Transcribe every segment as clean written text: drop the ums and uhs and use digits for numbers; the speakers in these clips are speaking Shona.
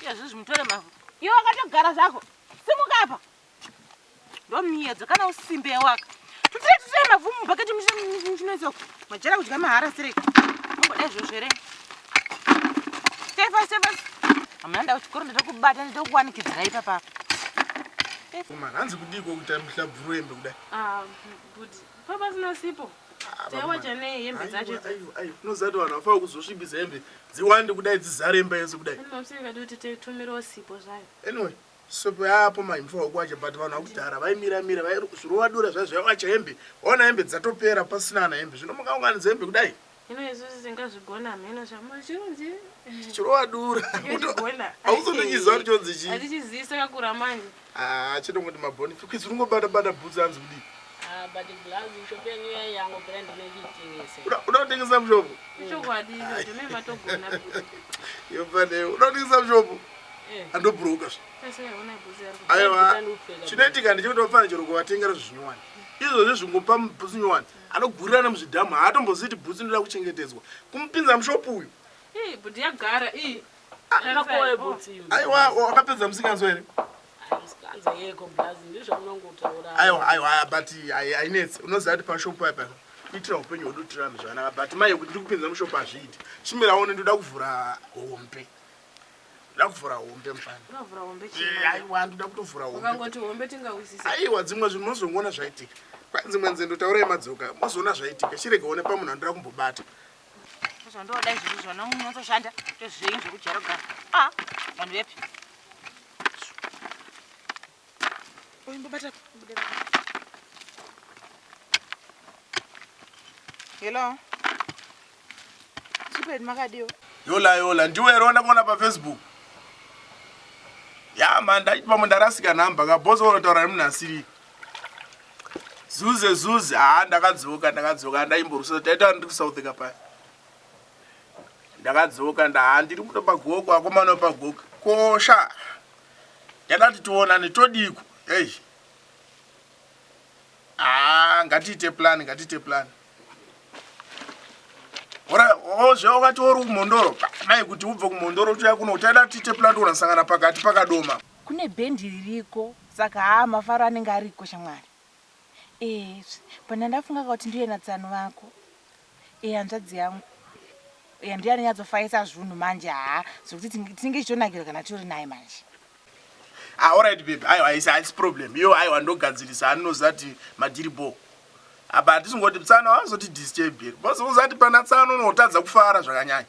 Iyezvizvi mutore mavhu. Iwe wakatogara zvako. Simuka apa. Ndomiyedzo kana usimbe waka. Tutire tutire mavhu mubhaketi muchinoisa uko. Majera kudya mahara sireki. Mungoda izvozvo here? Stay fast, stay fast. Hamuna nda kuchikoro ndotokubata ndotokuwanikidzira ipapa. Man, hanzi kudiko kuita muhlabvuro hembe kudai? Ah, bhuti, papa sipo. Ah, Taiwacha nei hembe dzacho Aiwa, aiwa, aiwa. Unoziva kuti vanhu vafanira kuzosvibisa hembe dziwande kudai dzizare imba yese kudai. Mamusirikadi kuti titumirewo sipo zvayo. Anyway, sopo yapo maimfa kuwacha but vanhu vakudhara vaimira mira zvirovadura zvai zvaiwacha hembe. Waona hembe dzatopera pasina ana hembe. Zvino mukaunganidza hembe kudai Hino isusu tingazvigona hameno zvamuchirunzi. chirovadura. Tingazvigona. Hauzotochiziva kuti chonzi chii. Hatichizivi saka kura manje. Ah, chinongoti mabhoni. Kwidzi unongobata bata bhutsu hanzi kudii? Ah, but glass shop yenyu iya yangopera ndinochitengesa. Uda kutengesa mushopo? Ichokwadi ichocho mai matogona bhuti. Yopane, uda kutengesa mushopo? Eh. Andobhuruka zve. Tasaiona bhutsu yari Aiwa, Ndikupfeka. chinoitika ndechekuti vapfana chero kuvatengera zvinyowani. Izvozvi zvingopa bhutsu nyowani. Anogurirana muzvidhamu, haatombozivi kuti bhutsu inoda kuchengetedzwa. Kumupinza mushopu uyu. Ii bhuti yagara ii. Yakakowe bhutsu iyo. Aiwa, wakapedza musikanzwa here? Ah, musikanzwa yeko glass ndizvo munongotaura. Aiwa, aiwa, but hainetsi. Unoziva kuti pashopu apa kuitira upenyu hwedu tirarame zvakanaka. But mai kuti ndikupinza mushopu hazviiti. Chimira one ndoda kuvhura hombe. Ndoda kuvhura hombe mufana. Unavhura hombe Eh, chii? Aiwa, ndoda kutovhura hombe. Ukangoti hombe tingawisisa. Aiwa, dzimwe zvinhu mozongoona zvaitika. Kwai dzimwe nzendo taurai madzoka, mozoona zvaitika. Chirega one pamunhu andoda kumbobata. Zvondoda izvozvo zvona munotoshanda tozvenyu zvekujera kugara. Ah, vanhu vepi? Uimbobata bude. Hello. Chipedi makadiwa. Yola yola, ndiwe here wandakaona paFacebook? Ya man, ndaiti pamwe ndarasika nhamba ka boss unotaura nemunhu asiri. Zuze zuze, haa ndakadzoka ndakadzoka ndaimborusa taita ndiri kuSouth Africa paya. Ndakadzoka nda ndiri kuto pagoko akomana pagoko. Kosha. Ndakati tionane todiko. Hey. Ah, ngatiite plan, ngatiite plan. Ora, ozve wakati uri kumhondoro, mai kuti ubve kumhondoro uchiuya kuno, taida tiite plan toona pakati pakadoma. Kune bhendi ririko saka haa mafaro anenge ariko shamwari. Eh, pana ndafunga kuti ndiye natsano vako. Eh, hanzvadzi yangu. Eh, ndiye anonyatsofaisa zvinhu manje haa zvekuti tinenge tichitonakirwa kana tori naye manje. Ah, alright baby, aiwa haisi haisi problem. Iyo aiwa ndogadzirisa anoziva kuti madhiri bho. Apa hatisingoti tsano havazoti disturb here. Boss unoziva kuti pana tsano unotadza kufara zvakanyanya.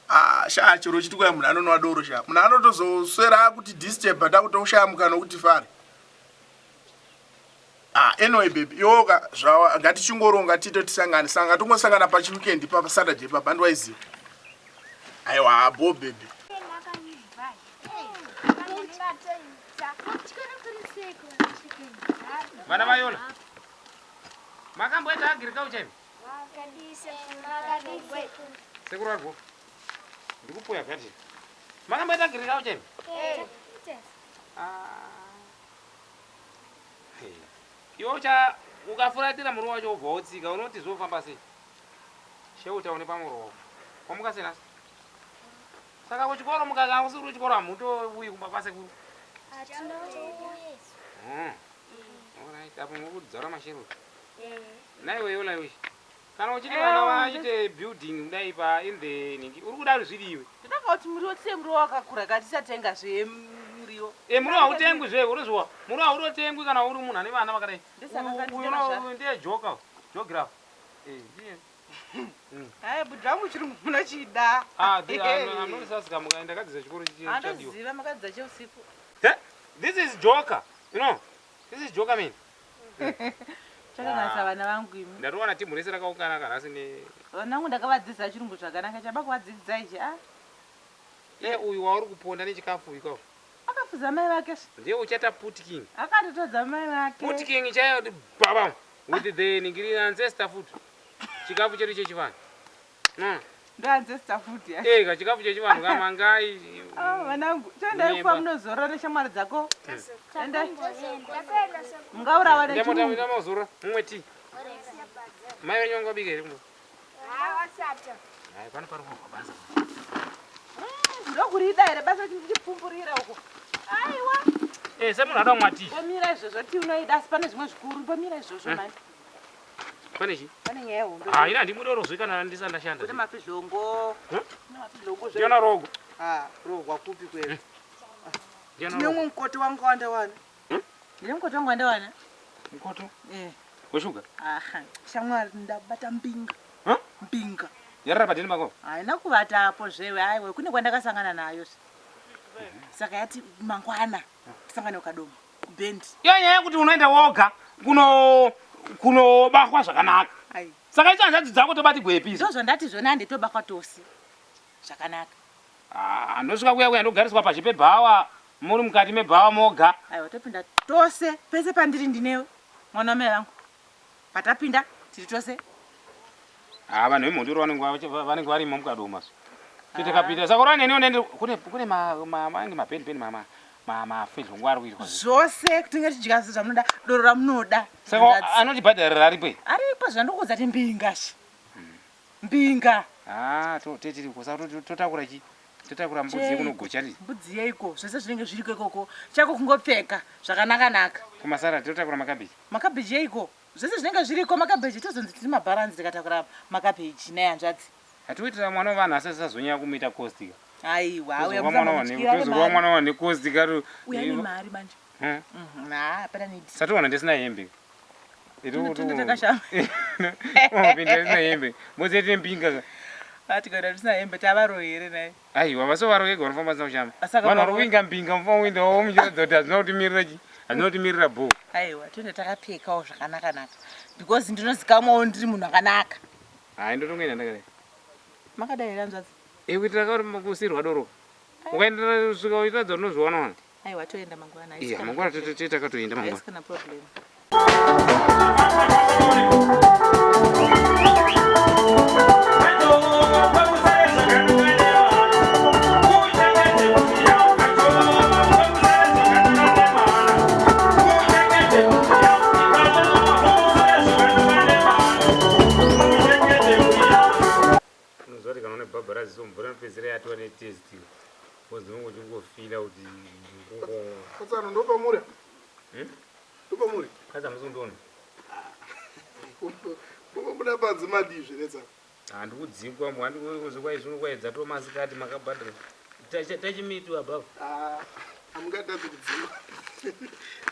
Ah, sha chero uchiti kwai munhu anonwa doro sha. Munhu anotozoswera akuti disturb takutoshaya mukana wekuti fare. Ah, anyway baby, iwoka zvawa ngatichingoronga tito tisangane. Sanga tongosangana pachi weekend papa Saturday papa ndwaiziva. Aiwa, bo baby. Vana vaYola, makamboita agriculture imi? Sekuru variko? Ndikupuya gati. Makamboita agriculture imi? Ah. Hey. Iwe ucha ukafuratira muruwa wacho wobva wotsika unoti zvofamba sei? Sheuta une pamuromo. Wamuka sei nhasi? Saka kuchikoro mukaka usiri kuchikoro hamutouyi kumba kwasekuru. Alright, apo muri kudzora masheruti. Naiwe Yola iwe. Kana uchiti vana vaite building kudai pa in the ningi uri kuda kuti zvidiwe. Ndoda kuti muriwo tiye muriwo wakakura ka tisatenga zvemuriwo. Eh muriwo hautengwi zve urozviwa. Muriwo hautotengwi kana uri munhu ane vana vakadai. Ndosaka Uyu ndakanditenga uyu ndiye joka. Geography. Eh ndiye. Haya bhuti vangu chirungu munochida. Ah, I'm not sasika mukaenda kadzidza chikoro chadiwa. Handoziva makadzidza cheusiku. Eh, This is joker. You know? This is joker man. Chakanasa vana vangu imi. Ndatowana timu rese rakaungana kanhasi ne Vana vangu ndakavadzidzisa chirungu zvakanaka chaba kuvadzidzisa ichi ah. Iye uyu wauri kuponda nechikafu iko. Akafuza mai vake. Ndiye uchata put king. Akatotodza mai vake. Put king chaiyo kuti baba with the ningiri ancestor food. Chikafu chedu chechivanhu. No. Ndo ancestor food ya. Eh, ka chikafu chechivanhu kamangai. Ah, vanangu, toendai kufa munozorora neshamwari dzako. Endai. Mungaurawa nechirungu. Ndamozorora mumwe tea. Mai venyu vangabika here kumba? Hayi, pano pari kubva basa. kurida here basa kuti ndichipfumburira uko aiwa Eh, semunhu ada kumwa tii. Pomira izvozvo tii unoida asi pane zvimwe zvikuru pomira izvozvo mani. Pane chii? Pane nyaya hombe. Ah, ina handimudi orozwe kana ndisati ndashanda. Kune mafizhongo. Hmm? Kune mafizhongo zve. Ndiona rogo. Ah, rogwa kupi kwere? Ndiona Ndine rogo. umwe mukoto wangu wandawana. Hmm? Ndine mukoto wangu wandawana. Mukoto Eh. weshuga. Aha, shamwari ndabata mbinga. Huh? Mbinga. Yarara padeni pako. Haina kuvatapo zvewe aiwe kune kwandakasangana nayo. Saka yati mangwana tisangane kuKadoma kubhendi. Iyo nyaya yekuti unoenda woga kuno kunobahwa zvakanaka. Ai. Saka idzo hanzvadzi dzako tobati gwepi. Ndozvo ndati zvona handitobakwa tose. Zvakanaka. Ah, ndosvika kuya kuya ndogariswa pashi pebhawa muri mukati mebhawa moga. Aiwa topinda tose pese pandiri ndinewe mwana wamai vangu. Patapinda tiri tose. Ah, vanhu vemhondoro vanenge vanenge varimo mukadoma. Tete kapinda. Saka urani neni unoenda kune kune ma ma manenge mapeni peni ma ma ma mafidhlongo ari kuitwa. Zvose tinenge tichidya zvamunoda doro ramunoda. Saka anotibhadharira aripo here? Aripo zvandikuudza ti mbinga shi. Mbinga. Ah, to tete tiri saka totakura chi? Totakura mbudzi Chei? yekunogocha ri. Mbudzi yeiko zvese zvinenge zviriko ikoko. Chako kungopfeka zvakanaka naka. Kumasara totakura makabhichi. Makabhichi yeiko zvese zvinenge zviriko makabhichi tozonzi tiri mabharanzi tikatakura makabhichi nehanzvadzi. Hatiwitira mwana wevanhu asi asazonyanya kumuita cost ka. Aiwa auya Tozorwa mwana wane tozorwa mwana wane cost ka. Uya nemari manje. Hmm. Ha, hapana need. Satoona ndisina hembe. Tinotonda takashama. Pinda ndisina hembe. Mbudzi yedu mbinga ka. Ati kana tisina hembe tavaroyi here naye. Aiwa vaso vari vega vanofamba vasina kushama. Saka Vanhu vari pavo- kuvinga mbinga mufamba kuinda wavo muchiratidza kuti hazvina kutimirira chi. Hazvina kutimirira bho. Aiwa toenda takapfekawo zvakanaka naka because ndinozikamwawo ndiri munhu akanaka. Hai ndotongoenda ndakadai. Makadai here hanzvadzi? Eh kuitira kauri kusirwa doro. Ukaenda kusvika uchiratidza kuti unozviwana wana. Aiwa toenda mangwana. Iya mangwana tete takatoenda mangwana. Haisi kana problem. Unoziva kuti kana une bhabhara ziso mvura inopedzisira yatova netest. Because unenge uchingofila kuti Katsano ndopamuri. Hmm? Ndopamuri. Kaza musi undiona. Kubuda panze madii zve Handikudzingwa handikudzingwa izvi kwaedza to masikati makabhadhara. Tachimitu above. Ah, hamungatadzi kudzingwa.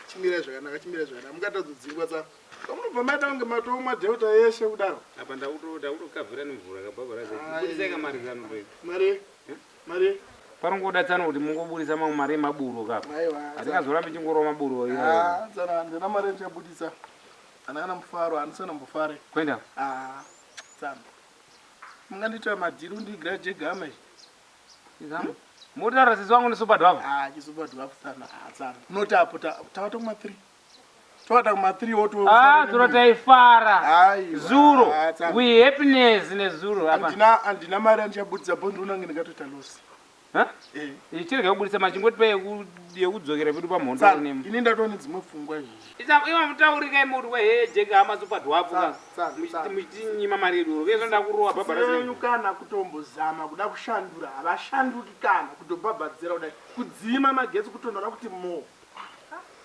Chimira zvakanaka, chimira zvakanaka. Hamungatadzi kudzingwa tsano. Pamunobva maita kunge matomwa delta yeshe kudaro. Apa ndakutokavhira nemvura kabhabhara Ai. Budisai kamari kano ndo. Mari? Mari? Parongoda tsano kuti mungoburisa mamwe mari emaburo kapa. Aiwa. Hatingazorambi chingorova maburo. Ah, tsano handina mari ndichabudisa. Handina kana mufaro, handisana mbofare. Kuenda. Ah, tsano. Mungandiitira madhiri undiigira jegama izvi. Izamo. Motaura sisi wangu nesuper dwarf. Ah, chisuper dwarf tsano. Ah, tsano. Unoti apo tavata kuma 3. Tavata kuma 3 woti Ah, zuro taifara. Aiwa. Zuro. Ah, tsano. We happiness nezuro apa. Handina handina mari andichabudisa bho ndinoona kunge ndingatoita loss. Ha? Eh. Ichirega kubudisa machingoti yekudzokera pedu pamhondo Tsano, nemu. ini ndatova nedzimwe pfungwa izvizvi. Iwa mutaurika imi kuti wehe jega hama super dwarf ka. Tsano, tsano. Muchitinyima mari yedu. Kezvo ndakurowa bhabhara Senyu kana kutombozama kuda kushandura havashanduki kana kutobhabhadzira kudai kudzima magetsi kutonhora kuti mo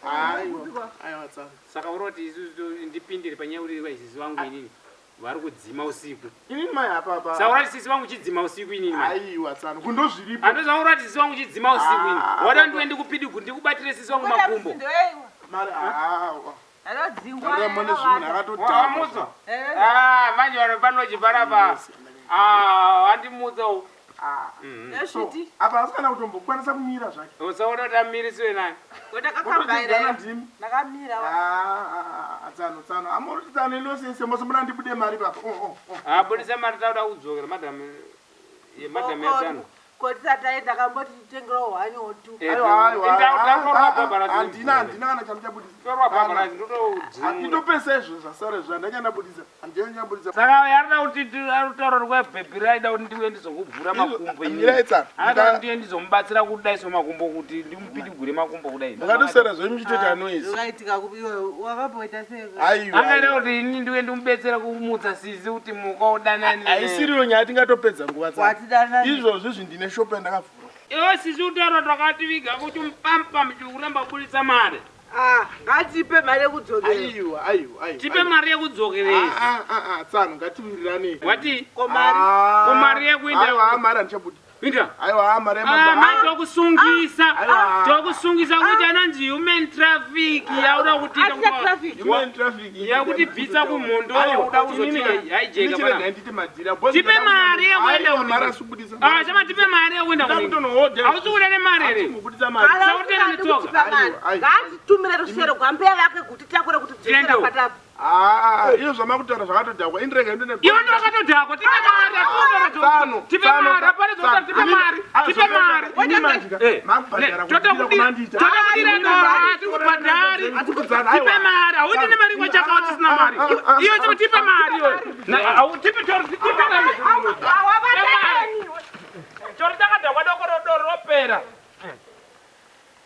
aiwa aiwa tsano Saka uroti isusu ndipindire panyaya kuti sisi wangu inini vari kudzima usiku. inini mai apa apa Saka urati sisi wangu chidzima usiku inini mai. aiwa tsano kundozviripo Handozva urati sisi wangu chidzima usiku inini. Ah, Wada apa. ndiwe ndikupidigu ndikubatire sisi wangu makumbo. mari awa Anodzingwa. ramone zvinhu akatodhakwa Wamutswa? Ah, manje vanhu panochipara pa. Ah, wandimutsa u. Yosviti. apa asi kana kutombokwanisa kumira zvake Usaona kuti amirisiwe nani. Ototidzana ndimi Ndakamira. Ah, ah, tsano tsano amuroti tsano ilosese mose muna ndibude mari papa Oh, oh, oh. Ah, budisa mari tauda kudzokera madam. Ye madam yatano. Koti sataenda kamboti titengerawo hwani otu. Aiwa, aiwa, Ndakurwa ah, bhabhara ah, handina handina kana chandichabudisa Torwa bhabhara ndotodzimura. indopesa izvo zvasara izvo handanyandabudisa handanyandabudisa Saka yarida kuti aritaura kuti kwabhebhi raida kuti ndiuye ndizokuvhura makumbo inini. Mirai tsano. Anoda kuti ndiuye ndizomubatsira kudaiso makumbo kuti ndimupidigure makumbo kudai. Mukatosara zvenyu muchitoita noise. Zvakaitika kupi iwe wakamboita sei? Aiwa. Angaida kuti ini ndiuye ndimubetsera kumutsa sisi kuti muka udanani. Haisiriyo nyaya tingatopedza nguva tsano. Watidanani. Izvozvo izvi ndine shopu yandakavhura. Iwe sisi kutaura twakativiga kuti mupampam chikuramba kubudisa mari. Ah, ngatipe mari yekudzokera. Aiwa, aiwa, aiwa. Tipe mari yekudzokeresa. Ah, ah, ah, tsano ngatiwirirane. Wati? Ko mari? Ko mari yekuenda? Aiwa, mari handichabudi. Pinda. Aiwa, mari Ah, yemabasa. mai tokusungisa. Aiwa. Tokusungisa kuti anonzi human traffic yauda kutiita Atina kuti traffic. Human traffic. Yakutibvisa kumhondo, Aiwa, uda kuzoti inini- haijeka inini pana. chirega nditi madhiri. Boss, Tipe ndada mari yekuenda Aiwa, kuti- mari asibudisa. Ah, chama tipe mari yekuenda Ndada kunenge. kutonohodha. Hausi kuda nemari here? Hatingobudisa mari. Kana Sautena usingadi netsoka. kutipa mari, Aiwa, aiwa. ngatitumire rusero gwambuya vake kuti takure kuti dzosera Tiende. patapa. Ah, ah, iyo zvamakutaura zvakatodhakwa. Indirega ndine. Iwe ndiwe wakatodhakwa, tipe mari, hakuna Tsano, tipe tsano, mari, hapana tsano. zvokuti tipe mari, Ah, tipe mari. Ini manje ka, Eh, makubhadhara ne, tota kudira kudira- kumandiita. tota kudira doro, hatikubhadhari. Tipe mari, hauti nemari kwachaka tisina mari. Iwe chama tipe mari iwe. Na- au- tipe toro, tipe mari. Awavatani. Choro chakadhakwa doko doro ropera.